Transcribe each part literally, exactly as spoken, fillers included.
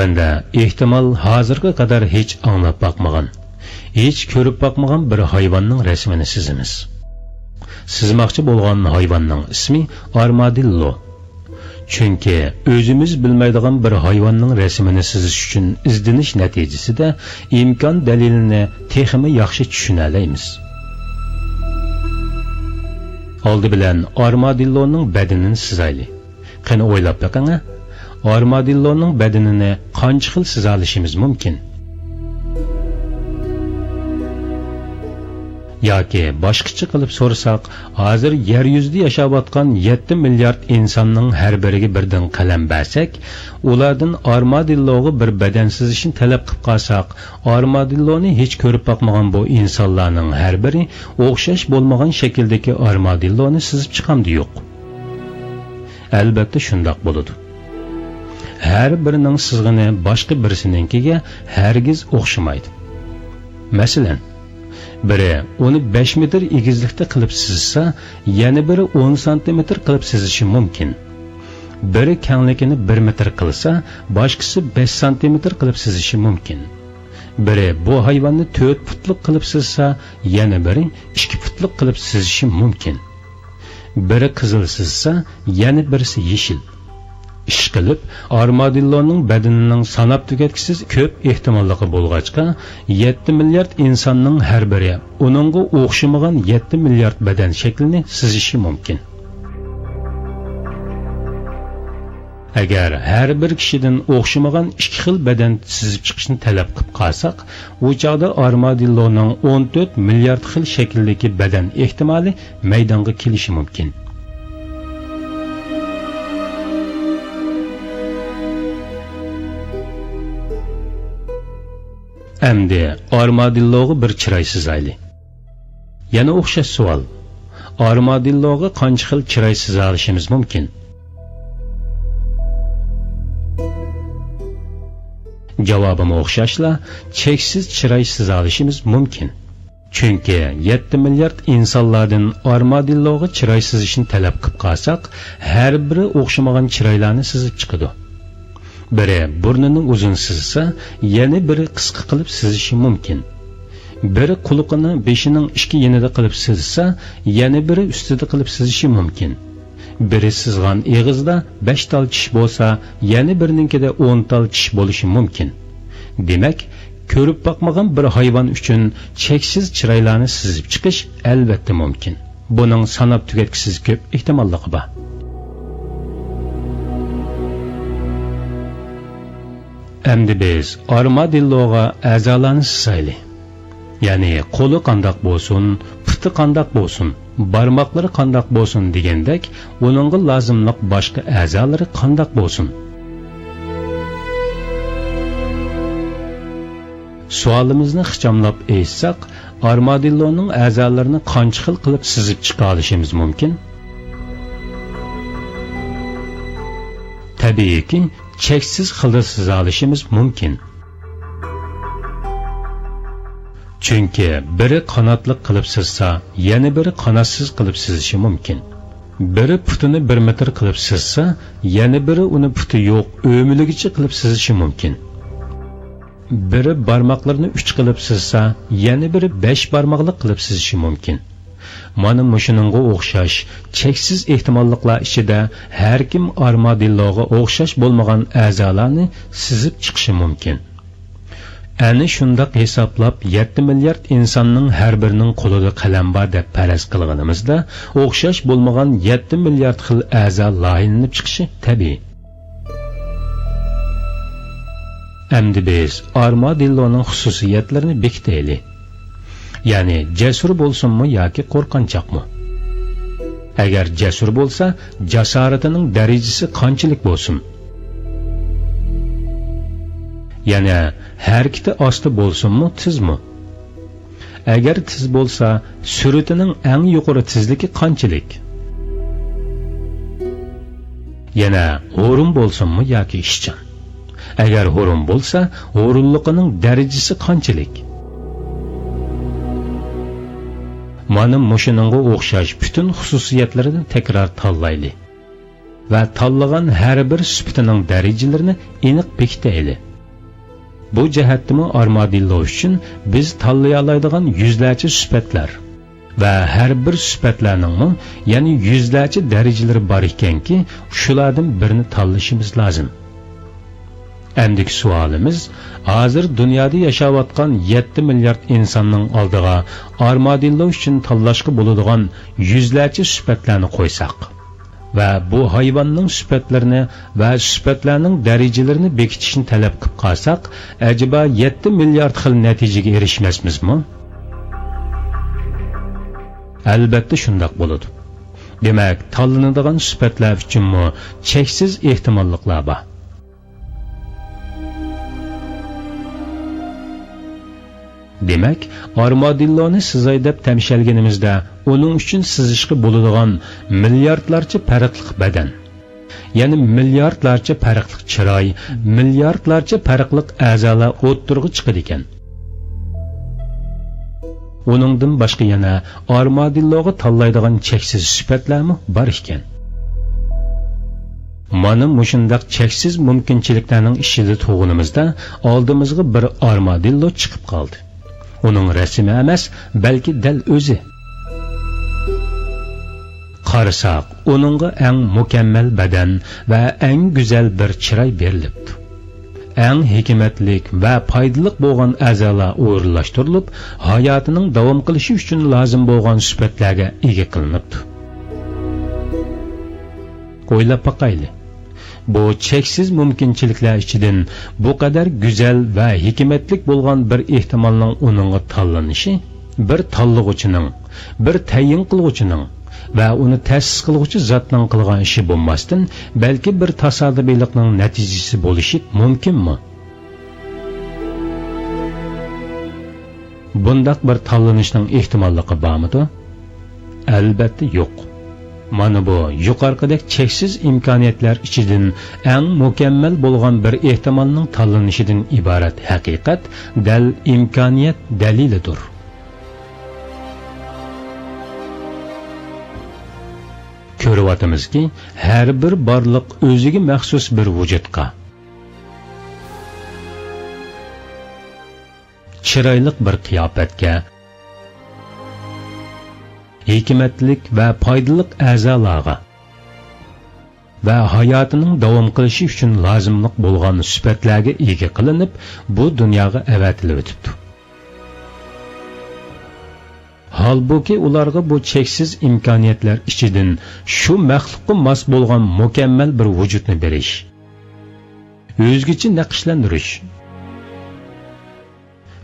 تۆۋەندە ئېھتىمال ھازىرغا قەدەر ھېچ ئاڭلاپ باقمىغان، ھېچ كۆرۈپ باقمىغان بىر ھايۋاننىڭ رەسىمىنى سىزىمىز. سىزماقچى بولغان ھايۋاننىڭ ئىسمى ئارمادىللو. چۈنكى ئۆزىمىز بىلمەيدىغان بىر ھايۋاننىڭ رەسىمىنى سىزىش ئۈچۈن ئىزدىنىش نەتىجىسىدە ئىمكان دەلىلىنى تېخىمۇ ياخشى چۈشىنەلەيمىز. ئالدى بىلەن ئارمادىللونىڭ بەدىنىنى سىزايلى. قېنى ئويلاپ بېقىڭە، ئارمادىللونىڭ بەدىنىنى قانچە خىل سىزالىشىمىز مۇمكىن؟ ياكى باشقىچە قىلىپ سورىساق، ھازىر يەر يۈزىدە ياشاۋاتقان يەتتە مىليارد ئىنساننىڭ ھەر بىرىگە بىردىن قەلەم بەرسەك، ئۇلاردىن ئارمادىللوغا بىر بەدەن سىزىشنى تەلەپ قىلىپ قالساق، ئارمادىللونى ھېچ كۆرۈپ باقمىغان بۇ ئىنسانلارنىڭ ھەر بىرى ئوخشاش بولمىغان شەكىلدىكى ئارمادىللونى سىزىپ چىقامدۇ؟ يوق. ئەلۋەتتە شۇنداق بولىدۇ. ھەر بىرىنىڭ سىزغىنى باشقا بىرسىنىڭكىگە ھەرگىز ئوخشىمايدۇ. مەسىلەن، بىرى ئۇنى بەش مېتىر ئېگىزلىكتە قىلىپ سىزسا، يەنە بىرى ئون سانتىمېتىر قىلىپ سىزىشى مۇمكىن. بىرى كەڭلىكىنى بىر مېتىر قىلسا، باشقىسى بەش سانتىمېتىر قىلىپ سىزىشى مۇمكىن. بىرى بۇ ھايۋاننى تۆت پۇتلۇق قىلىپ سىزسا، يەنە بىرى ئىككى پۇتلۇق قىلىپ سىزىشى مۇمكىن. بىرى قىزىل سىزسا، يەنە بىرسى يېشىل. ئىشقىلىپ، ئارمادىللونىڭ بەدىنىنىڭ ساناپ تۈگەتكۈسىز كۆپ ئېھتىماللىقى بولغاچقا، يەتتە مىليارد ئىنساننىڭ ھەر بىرى ئۇنىڭغا ئوخشىمىغان يەتتە مىليارد بەدەن شەكلىنى سىزىشى مۇمكىن. ئەگەر ھەر بىر كىشىدىن ئوخشىمىغان ئىككى خىل بەدەن سىزىپ چىقىشنى تەلەپ قىلىپ قالساق، ئۇ چاغدا ئارمادىللونىڭ ئون تۆت مىليارد خىل شەكىلدىكى بەدەن ئېھتىمالى مەيدانغا كېلىشى مۇمكىن. ئەمدى ئارمادىللوغا بىر چىراي سىزايلى. يەنە ئوخشاش سوئال. ئارمادىللوغا قانچە خىل چىراي سىزالىشىمىز مۇمكىن؟ جاۋابىمۇ ئوخشاشلا، چەكسىز چىراي سىزالىشىمىز مۇمكىن. چۈنكى يەتتە مىليارد ئىنسانلاردىن ئارمادىللوغا چىراي سىزىشنى تەلەپ قىلىپ قالساق، ھەر بىرى ئوخشىمىغان چىرايلارنى سىزىپ چىقىدۇ. بىرى بۇرنىنى ئۇزۇن سىزسا، يەنە بىرى قىسقا قىلىپ سىزىشى مۇمكىن. بىرى قۇلىقىنى بېشىنىڭ ئىككى يېنىدا قىلىپ سىزسا، يەنە بىرى ئۈستىدە قىلىپ سىزىشى مۇمكىن. بىرى سىزغان ئېغىزدا بەش تال چىش بولسا، يەنە بىرىنىڭكىدە ئون تال چىش بولۇشى مۇمكىن. دېمەك، كۆرۈپ باقمىغان بىر ھايۋان ئۈچۈن چەكسىز چىرايلارنى سىزىپ چىقىش ئەلۋەتتە مۇمكىن. بۇنىڭ ساناپ تۈگەتكۈسىز كۆپ ئېھتىماللىقى بار. ئەمدى بىز ئارمادىللوغا ئەزالارنى سىزايلى. يەنى قولى قانداق بولسۇن، پۇتى قانداق بولسۇن، بارماقلىرى قانداق بولسۇن دېگەندەك، ئۇنىڭغا لازىملىق باشقا ئەزالىرى قانداق بولسۇن؟ سوئالىمىزنى ئىخچاملاپ ئېيتساق، ئارمادىللونىڭ ئەزالىرىنى قانچە خىل قىلىپ سىزىپ چىقالىشىمىز مۇمكىن؟ تەبىئىيكى، چەكسىز خىلدا سىزالىشىمىز مۇمكىن. چۈنكى بىرى قاناتلىق قىلىپ سىزسا، يەنە بىرى قاناتسىز قىلىپ سىزىشى مۇمكىن. بىرى پۇتىنى بىر مېتىر قىلىپ سىزسا، يەنە بىرى ئۇنى پۇتى يوق ئۆمىلىگىچە قىلىپ سىزىشى مۇمكىن. بىرى بارماقلىرىنى ئۈچ قىلىپ سىزسا، يەنە بىرى بەش بارماقلىق قىلىپ سىزىشى مۇمكىن. مانا مۇشۇنىڭغا ئوخشاش چەكسىز ئېھتىماللىقلار ئىچىدە ھەركىم ئارمادىللوغا ئوخشاش بولمىغان ئەزالارنى سىزىپ چىقىشى مۇمكىن. ئەنە شۇنداق ھېسابلاپ، يەتتە مىليارد ئىنساننىڭ ھەر بىرىنىڭ قولىدا قەلەم بار دەپ پەرەز قىلغىنىمىزدا، ئوخشاش بولمىغان يەتتە مىليارد خىل ئەزا لايىھەلىنىپ چىقىشى تەبىئىي. ئەمدى بىز ئارمادىللونىڭ خۇسۇسىيەتلىرىنى بېكىتەيلى. يەنى جەسۇر بولسۇنمۇ ياكى قورقۇنچاقمۇ؟ ئەگەر جەسۇر بولسا، جاسارىتىنىڭ دەرىجىسى قانچىلىك بولسۇن؟ يەنە ھەرىكىتى ئاستا بولسۇنمۇ، تېزمۇ؟ ئەگەر تېز بولسا، سۈرئىتىنىڭ ئەڭ يۇقىرى تېزلىكى قانچىلىك؟ يەنە ھۇرۇن بولسۇنمۇ ياكى ئىشچان؟ ئەگەر ھۇرۇن بولسا، ھۇرۇنلۇقىنىڭ دەرىجىسى قانچىلىك؟ مانا مۇشۇنىڭغا ئوخشاش پۈتۈن خۇسۇسىيەتلىرىنى تەكرار تاللايلى ۋە تاللىغان ھەر بىر سۈپىتىنىڭ دەرىجىلىرىنى ئېنىق بېكىتەيلى. بۇ جەھەتتىمۇ ئارمادىللو ئۈچۈن بىز تاللىيالايدىغان يۈزلەرچە سۈپەتلەر ۋە ھەر بىر سۈپەتلەرنىڭمۇ يەنە يۈزلەرچە دەرىجىلىرى بار ئىكەنكى، شۇلاردىن بىرنى تاللىشىمىز لازىم. ئەمدىكى سوئالىمىز، ھازىر دۇنيادا ياشاۋاتقان يەتتە مىليارد ئىنساننىڭ ئالدىغا ئارمادىللو ئۈچۈن تاللاشقا بولىدىغان يۈزلەرچە سۈپەتلەرنى قويساق ۋە بۇ ھايۋاننىڭ سۈپەتلىرىنى ۋە سۈپەتلەرنىڭ دەرىجىلىرىنى بېكىتىشنى تەلەپ قىلىپ قالساق، ئەجەبا يەتتە مىليارد خىل نەتىجىگە ئېرىشمەسمىزمۇ؟ ئەلۋەتتە شۇنداق بولىدۇ. دېمەك، تاللىنىدىغان سۈپەتلەر ئۈچۈنمۇ چەكسىز ئېھتىماللىقلار بار. دېمەك، ئارمادىللونى سىزاي دەپ تەمشەلگىنىمىزدە، ئۇنىڭ ئۈچۈن سىزىشقا بولىدىغان مىلياردلارچە پەرقلىق بەدەن، يەنى مىلياردلارچە پەرقلىق چىراي، مىلياردلارچە پەرقلىق ئەزالار ئوتتۇرىغا چىقىدىكەن. ئۇنىڭدىن باشقا يەنە ئارمادىللوغا تاللايدىغان چەكسىز سۈپەتلەرمۇ بار ئىكەن. مانا مۇشۇنداق چەكسىز مۇمكىنچىلىكلەرنىڭ ئىچىدە تۇرغىنىمىزدا، ئالدىمىزغا بىر ئارمادىللو چىقىپ قالدى. ئۇنىڭ رەسىمى ئەمەس، بەلكى دەل ئۆزى. قارىساق، ئۇنىڭغا ئەڭ مۇكەممەل بەدەن ۋە ئەڭ گۈزەل بىر چىراي بېرىلىپتۇ. ئەڭ ھېكمەتلىك ۋە پايدىلىق بولغان ئەزالار ئورۇنلاشتۇرۇلۇپ، ھاياتىنىڭ داۋام قىلىشى ئۈچۈن لازىم بولغان سۈپەتلەرگە ئىگە قىلىنىپتۇ. ئويلاپ باقايلى، بۇ چەكسىز مۇمكىنچىلىكلەر ئىچىدىن بۇ قەدەر گۈزەل ۋە ھېكمەتلىك بولغان بىر ئېھتىمالنىڭ ئۇنىڭغا تاللىنىشى بىر تاللىغۇچىنىڭ، بىر تەيىن قىلغۇچىنىڭ ۋە ئۇنى تەسىس قىلغۇچى زاتنىڭ قىلغان ئىشى بولماستىن، بەلكى بىر تاسادىپىيلىقنىڭ نەتىجىسى بولۇشى مۇمكىنمۇ؟ بۇنداق بىر تاللىنىشنىڭ ئېھتىماللىقى بارمىدۇ؟ ئەلۋەتتە يوق. مانا بۇ يۇقىرىقىدەك چەكسىز ئىمكانىيەتلەر ئىچىدىن ئەڭ مۇكەممەل بولغان بىر ئېھتىمالنىڭ تاللىنىشىدىن ئىبارەت ھەقىقەت دەل ئىمكانىيەت دەلىلىدۇر. كۆرۈۋاتىمىزكى، ھەر بىر بارلىق ئۆزىگە مەخسۇس بىر ۋۇجۇدقا، چىرايلىق بىر قىياپەتكە، ھېكمەتلىك ۋە پايدىلىق ئەزالارغا ۋە ھاياتىنىڭ داۋام قىلىشى ئۈچۈن لازىملىق بولغان سۈپەتلەرگە ئىگە قىلىنىپ، بۇ دۇنياغا ئەۋەتىلىۋېتىپتۇ. ھالبۇكى، ئۇلارغا بۇ چەكسىز ئىمكانىيەتلەر ئىچىدىن شۇ مەخلۇققا ماس بولغان مۇكەممەل بىر ۋۇجۇدنى بېرىش، ئۆزگىچە نەقىشلەندۈرۈش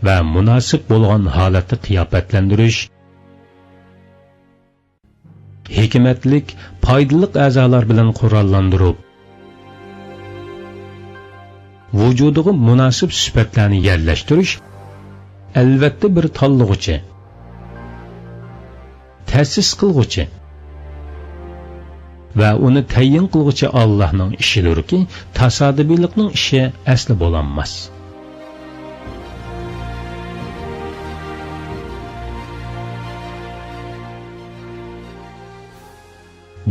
ۋە مۇناسىپ بولغان ھالەتتە قىياپەتلەندۈرۈش، ھېكمەتلىك، پايدىلىق ئەزالار بىلەن قوراللاندۇرۇپ، ۋۇجۇدىغا مۇناسىپ سۈپەتلەرنى يەرلەشتۈرۈش، ئەلۋەتتە، بىر تاللىغۇچى، تەسىس قىلغۇچى ۋە ئۇنى تەيىن قىلغۇچى ئاللاھنىڭ ئىشىدۇركى، تاسادىپىيلىقنىڭ ئىشى ئەسلى بولالماس.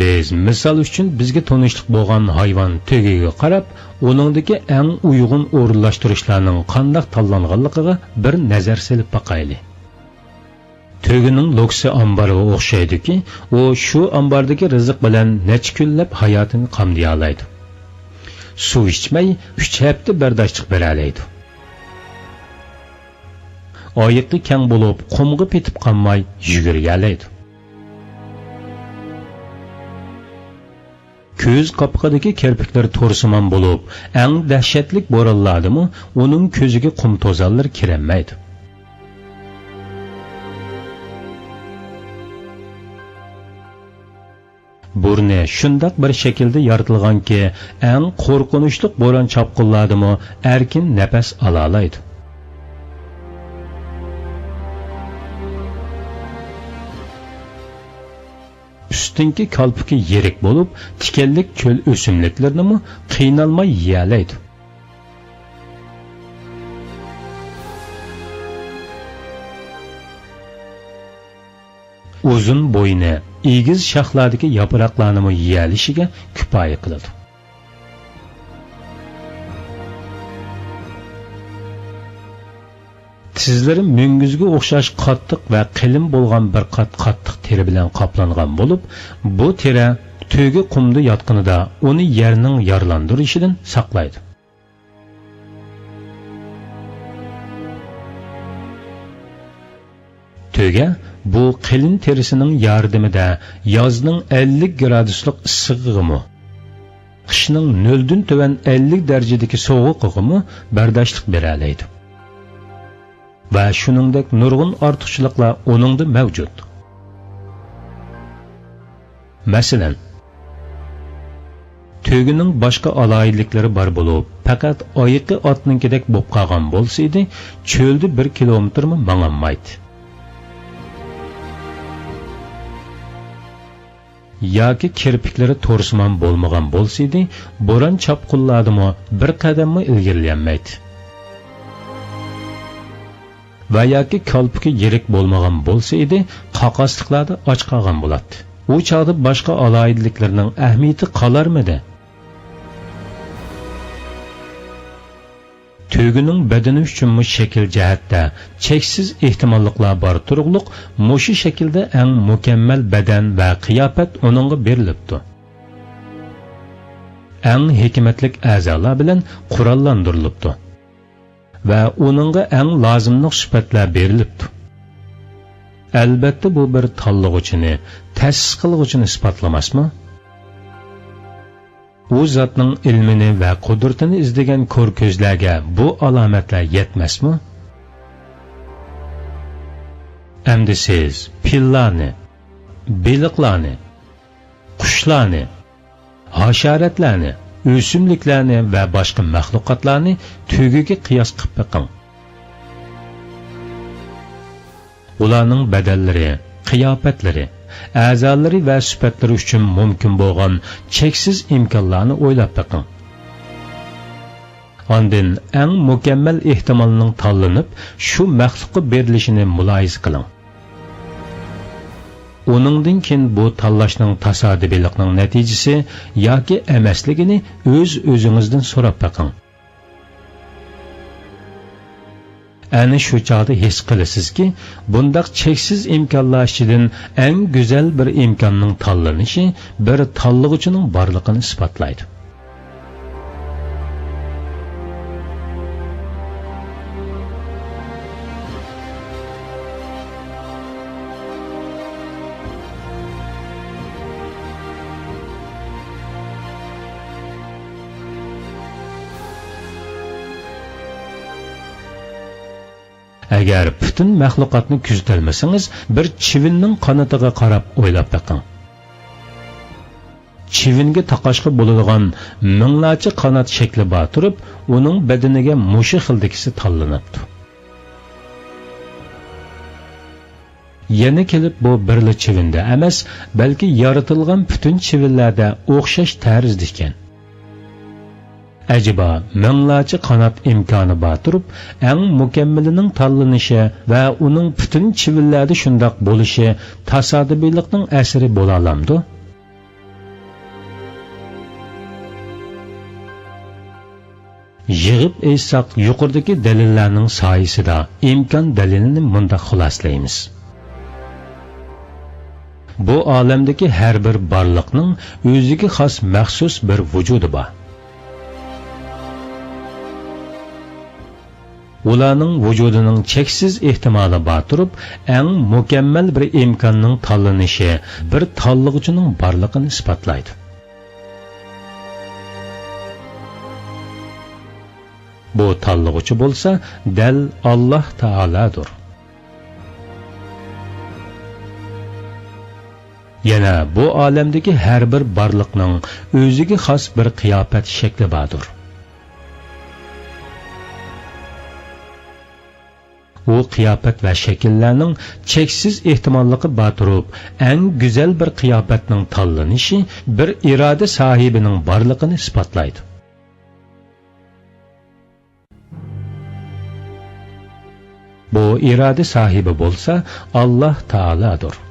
بىز، مىسال ئۈچۈن، بىزگە تونۇشلۇق بولغان ھايۋان تۆگىگە قاراپ، ئۇنىڭدىكى ئەڭ ئۇيغۇن ئورۇنلاشتۇرۇشلارنىڭ قانداق تاللانغانلىقىغا بىر نەزەر سېلىپ باقايلى. تۆگىنىڭ لوكسى ئامبارغا ئوخشايدۇكى، ئۇ شۇ ئامباردىكى رىزىق بىلەن نەچچە كۈنلەپ ھاياتىنى قامدىيالايدۇ. سۇ ئىچمەي، ئۈچ ھەپتە بەرداشلىق بېرەلەيدۇ. ئايىقى كەڭ بولۇپ، قۇمغا پېتىپ قالماي يۈگۈرۈۋېرەلەيدۇ. كۆز قاپىقىدىكى كىرپىكلىرى تورسىمان بولۇپ، ئەڭ دەھشەتلىك بورانلاردىمۇ ئۇنىڭ كۆزىگە قۇم توزانلىرى كىرەلمەيدۇ. بۇرنى شۇنداق بىر شەكىلدە يارىتىلغانكى، ئەڭ قورقۇنچلۇق بوران-چاپقۇنلاردىمۇ ئەركىن نەپەس ئالالايدۇ. ئۈستۈنكى كالپۇكى يىرىك بولۇپ، تىكەنلىك چۆل ئۆسۈملۈكلىرىنىمۇ قىينالماي يېيەلەيدۇ. ئۇزۇن بوينى ئېگىز شاخلاردىكى ياپراقلارنىمۇ يېيەلىشىگە كۇپايە قىلىدۇ. تىزلىرى مۈڭگۈزگە ئوخشاش قاتتىق ۋە قېلىن بولغان بىر قات قاتتىق تېرە بىلەن قاپلانغان بولۇپ، بۇ تېرە تۆگە قۇمدا ياتقىنىدا ئۇنى يەرنىڭ يارىلاندۇرۇشىدىن ساقلايدۇ. تۆگە بۇ قېلىن تېرىسىنىڭ ياردىمىدە يازنىڭ ئەللىك گرادۇسلۇق ئىسسىقىغىمۇ، قىشنىڭ نۆلدىن تۆۋەن ئەللىك دەرىجىدىكى سوغۇقىغىمۇ بەرداشلىق بېرەلەيدۇ. ۋە شۇنىڭدەك نۇرغۇن ئارتۇقچىلىقلار ئۇنىڭدا مەۋجۇت. مەسىلەن، تۆگىنىڭ باشقا ئالاھىدىلىكلىرى بار بولۇپ، پەقەت ئايىقى ئاتنىڭكىدەك بولۇپ قالغان بولسا ئىدى، چۆلدە بىر كىلومېتىرمۇ ماڭالمايتتى. ياكى كىرپىكلىرى تورسىمان بولمىغان بولسا ئىدى، بوران-چاپقۇنلاردىمۇ بىر قەدەممۇ ئىلگىرىلىيەلمەيتتى. ۋە ياكى كالپۇكى يىرىك بولمىغان بولسا ئىدى، قاقاسلىقلاردا ئاچ قالغان بولاتتى. ئۇ چاغدا باشقا ئالاھىدىلىكلىرىنىڭ ئەھمىيىتى قالارمىدى؟ تۆگىنىڭ بەدىنى ئۈچۈنمۇ شەكىل جەھەتتە چەكسىز ئېھتىماللىقلار بار تۇرۇقلۇق، مۇشۇ شەكىلدە ئەڭ مۇكەممەل بەدەن ۋە قىياپەت ئۇنىڭغا بېرىلىپتۇ. ئەڭ ھېكمەتلىك ئەزالار بىلەن قوراللاندۇرۇلۇپتۇ. ۋە ئۇنىڭغا ئەڭ لازىملىق سۈپەتلەر بېرىلىپتۇ. ئەلبەتتە، بۇ بىر تاللىغۇچىنى، تەسىس قىلغۇچىنى ئىسپاتلىماسمۇ؟ ئۇ زاتنىڭ ئىلمىنى ۋە قۇدرىتىنى ئىزدىگەن كور كۆزلەرگە بۇ ئالامەتلەر يەتمەسمۇ؟ ئەمدى سىز پىللارنى، بېلىقلارنى، قۇشلارنى، ھاشاراتلارنى، ئۆسۈملۈكلەرنى ۋە باشقا مەخلۇقاتلارنى تۆگىگە قىياس قىلىپ بېقىڭ. ئۇلارنىڭ بەدەنلىرى، قىياپەتلىرى، ئەزالىرى ۋە سۈپەتلىرى ئۈچۈن مۇمكىن بولغان چەكسىز ئىمكانلارنى ئويلاپ بېقىڭ. ئاندىن ئەڭ مۇكەممەل ئېھتىمالنىڭ تاللىنىپ، شۇ مەخلۇققا بېرىلىشىنى مۇلاھىزە قىلىڭ. ئۇنىڭدىن كېيىن بۇ تاللاشنىڭ تاسادىپىيلىقنىڭ نەتىجىسى ياكى ئەمەسلىكىنى ئۆز-ئۆزىڭىزدىن سوراپ بېقىڭ. ئەنە شۇ چاغدا ھېس قىلىسىزكى، بۇنداق چەكسىز ئىمكانلار ئىچىدىن ئەڭ گۈزەل بىر ئىمكاننىڭ تاللىنىشى بىر تاللىغۇچىنىڭ بارلىقىنى ئىسپاتلايدۇ. ئەگەر پۈتۈن مەخلۇقاتنى كۆزىتەلمىسىڭىز، بىر چىۋىننىڭ قانىتىغا قاراپ ئويلاپ بېقىڭ. چىۋىنگە تاقاشقا بولىدىغان مىڭلارچە قانات شەكلى بار تۇرۇپ، ئۇنىڭ بەدىنىگە مۇشۇ خىلدىكىسى تاللىنىپتۇ. يەنە كېلىپ بۇ بىرلا چىۋىندە ئەمەس، بەلكى يارىتىلغان پۈتۈن چىۋىنلەردە ئوخشاش تەرزدە ئىكەن. ئەجەبا، مىڭلارچە قانات ئىمكانى بار تۇرۇپ، ئەڭ مۇكەممىلىنىڭ تاللىنىشى ۋە ئۇنىڭ پۈتۈن چىۋىنلەردە شۇنداق بولۇشى تاسادىپىيلىقنىڭ ئەسىرى بولالامدۇ؟ يىغىپ ئېيتساق، يۇقىرىدىكى دەلىللەرنىڭ سايىسىدا ئىمكان دەلىلىنى مۇنداق خۇلاسىلەيمىز. بۇ ئالەمدىكى ھەر بىر بارلىقنىڭ ئۆزىگە خاس مەخسۇس بىر ۋۇجۇدى بار. ئۇلارنىڭ ۋۇجۇدىنىڭ چەكسىز ئېھتىمالى بار تۇرۇپ، ئەڭ مۇكەممەل بىر ئىمكاننىڭ تاللىنىشى بىر تاللىغۇچىنىڭ بارلىقىنى ئىسپاتلايدۇ. بۇ تاللىغۇچى بولسا دەل ئاللاھ تائالادۇر. يەنە بۇ ئالەمدىكى ھەر بىر بارلىقنىڭ ئۆزىگە خاس بىر قىياپەت شەكلى باردۇر. ئۇ قىياپەت ۋە شەكىللەرنىڭ چەكسىز ئېھتىماللىقى بار تۇرۇپ، ئەڭ گۈزەل بىر قىياپەتنىڭ تاللىنىشى بىر ئىرادە ساھىبىنىڭ بارلىقىنى ئىسپاتلايدۇ. بۇ ئىرادە ساھىبى بولسا ئاللاھ تائالادۇر.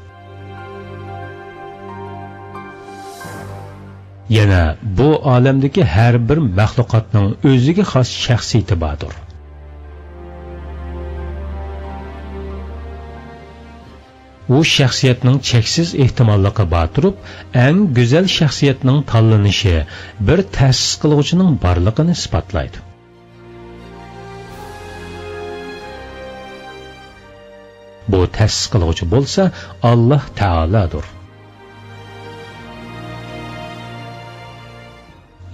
يەنە بۇ ئالەمدىكى ھەر بىر مەخلۇقاتنىڭ ئۆزىگە خاس شەخسىيىتى باردۇر. ئۇ شەخسىيەتنىڭ چەكسىز ئېھتىماللىقى بار تۇرۇپ، ئەڭ گۈزەل شەخسىيەتنىڭ تاللىنىشى بىر تەسىس قىلغۇچىنىڭ بارلىقىنى ئىسپاتلايدۇ. بۇ تەسىس قىلغۇچى بولسا ئاللاھ تائالادۇر.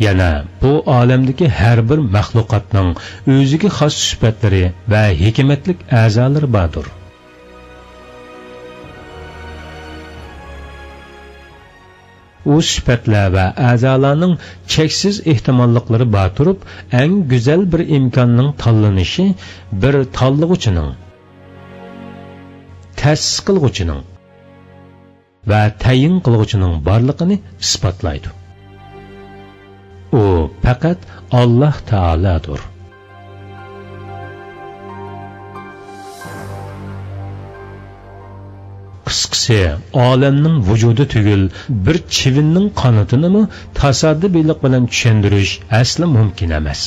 يەنە بۇ ئالەمدىكى ھەر بىر مەخلۇقاتنىڭ ئۆزىگە خاس سۈپەتلىرى ۋە ھېكمەتلىك ئەزالىرى باردۇر. ئۇ سۈپەتلەر ۋە ئەزالارنىڭ چەكسىز ئېھتىماللىقلىرى بار تۇرۇپ، ئەڭ گۈزەل بىر ئىمكاننىڭ تاللىنىشى بىر تاللىغۇچىنىڭ، تەسىس قىلغۇچىنىڭ ۋە تەيىن قىلغۇچىنىڭ بارلىقىنى ئىسپاتلايدۇ. ئۇ پەقەت ئاللاھ تائالادۇر. قىسقىسى، ئالەمنىڭ ۋۇجۇدى تۈگۈل، بىر چىۋىننىڭ قانىتىنىمۇ تاسادىپىيلىق بىلەن چۈشەندۈرۈش ئەسلا مۇمكىن ئەمەس.